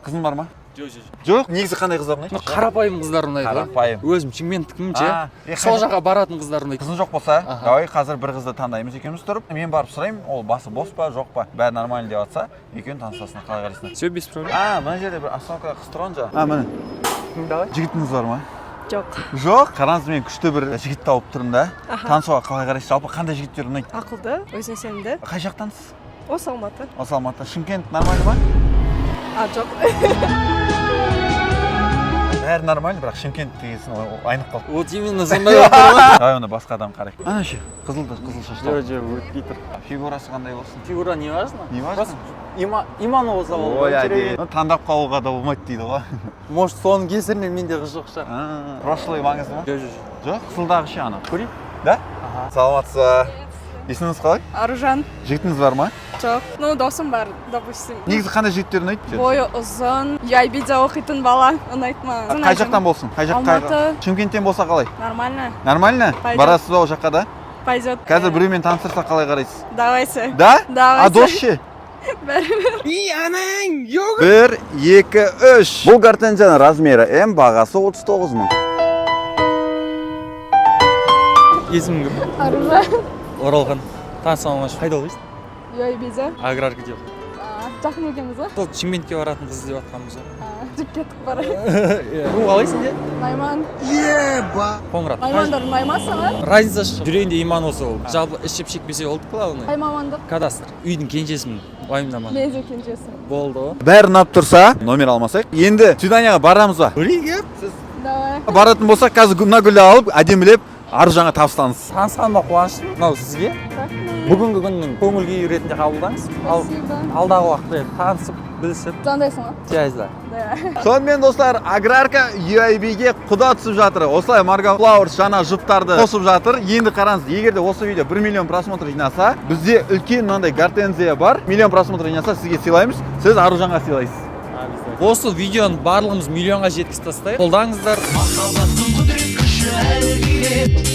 Қызың бар ма? Жоқ, жоқ. Жоқ. Негізі қандай қыздар ұнайды? Қарапайым қыздар ұнайды ғой. Қарапайым. Өзім Шымкенттікімін ше. А, е, Сол жаққа баратын қыздар ұнайды. Қызың жоқ болса, Аха. давай қазір бір қызды таңдаймыз екеуміз тұрып. Мен барып сұраймын, ол басы бос па, жоқ па, бәрі нормально деп жатса, екеуің танысасың, қалай қарайсың? Все без проблем. А, мына жерде бір остановкада қыз тұрған жаңа. А, міне. Давай. Жігітіңіз бар ма? Жоқ. Жоқ. Қараңыз, мен күшті бір жігіт тауып тұрмын да. Аха. Танысуға қалай қарайсыз? Жалпы қандай жігіттер ұнайды? Ақылды, өзіне сенімді. Қай жақтансыз? Осы Алматы. Осы Алматы. Шымкент нормально ма? А, жоқ. Бәрі нормально, бірақ Шымкент дегенсің айнып қалды. Вот именно сондай болып тұр ғой. Давай онда басқа адам қарайық. Ана ше, қызыл қызыл шашты. Жоқ, жоқ, өтпей тұр. Фигурасы қандай болсын? Фигура не важно. Не важно? Просто иманы болса болды. Ой, әдейі. Ну, таңдап қалуға да болмайды дейді ғой. Может, соның кесірінен менде қыз жоқ шығар. А, прошлый маңызды ма? Жоқ, жоқ, жоқ. Жоқ, қызылдағы ше ана. Көрейік. Да? Аха. Саламатсыз ба? Есіміңіз қалай? Аружан. Жігітіңіз бар ма? Жоқ. Ну, досым бар, допустим. Негізі қандай жігіттер ұнайды? Бойы ұзын, UIB-де оқитын бала ұнайды маған. Қай жақтан болсын? Қай жақ? Алматы. Шымкенттен болса қалай? Нормально. Нормально? Пойдет. Барасыз ба ол жаққа да? Пойдет. Қазір біреумен таныстырса қалай қарайсыз? Давайте. Да? Давайте. А дос ше? Бәрібір. 1, 2, 3. Бұл гортензияның размері М, бағасы 39 мың. Есімің кім? Аружан. Оралхан. Таныса алмашы. Қайда оқисың? UIB-де. Аграрка деп. Жақын екенбіз ғой. Сол Шымкентке баратын қыз деп жатқанбыз ғой. Жүріп кеттік бара. Ру қалайсың де? Найман. Қоңырат. Наймандар ұнай ма саған? Разницасы жоқ. Жүрегінде иман болса ол. Жалпы ішіп шекпесе болды, главное. Қай мамандық? Кадастр. Үйдің кенжесімін. Уайымдама. Мен де кенжесімін. Болды ғой. Бәрі ұнап тұрса, номер алмасайық. Енді свиданияға барамыз ба? Көрейік, Сіз Давай. баратын болсақ, қазір мына гүлді алып, әдемілеп Аружанға табыстаңыз. Танысқаныма қуаныштымын. Мынау сізге. Рахмет. Бүгінгі күннің көңіл күйі ретінде қабылдаңыз. Ал Спасибо. алдағы уақытта енді танысып, білісіп, Звондайсың ғой? связьда. Да. Сонымен, достар, Аграрка UIB-ге құда түсіп жатыр. Осылай Марго Flowers жаңа жұптарды қосып жатыр. Енді қараңыз, егер де осы видео 1 миллион просмотр жинаса, бізде үлкен мынандай гортензия бар. Миллион просмотр жинаса, сізге сыйлаймыз, сіз Аружанға сыйлайсыз. Осы видеоны барлығымыз миллионға жеткізіп тастайық. Қолдаңыздар. Махаббаттың құдірет күші әлгілеп.